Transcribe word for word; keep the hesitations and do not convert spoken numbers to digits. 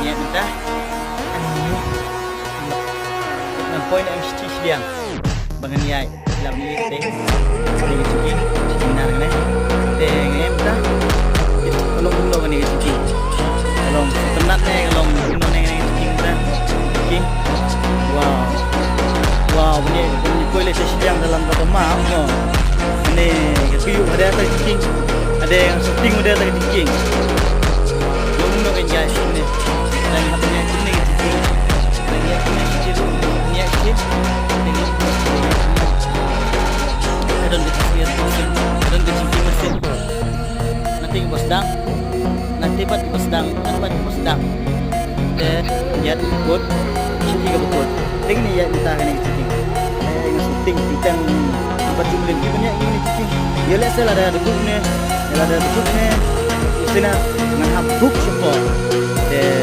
Ïa mynta. Ngan poi na em shi shiliang ba ngan ïaid. Lam ni te. Ni ki chicken. Chicken nar ne. Te ngan em ta. Ka long long ni ki chicken. Ka long tynat ne, ka long long ne ni ki chicken ta. Chicken. Wow. Wow, ni ni poi le shi shiliang dalam ka ma no. Ni ka piu ada ta chicken. Ada yang shooting ada ta chicken. Long long kan guys ni. Dan hapnya ini ki chicken. Dan ya ini chicken. Ni ya chicken. Ni ya chicken. Adon ka jingkimit masin. Adon ka jingkimit masin. Nangta ba sdang. Nangta pat ba sdang. Nangta pat ba sdang. Te ïa ka kut. Shisha ka kut. Teng ni ïa mynta kane ka jingkimit. Te nga shu teng teng. Ba jumlin ki ban ïa kane ka jingkimit. Ïa lehse lada da kut ne. Ïa lada da kut ne. Shisha ngan hap book shipor. Te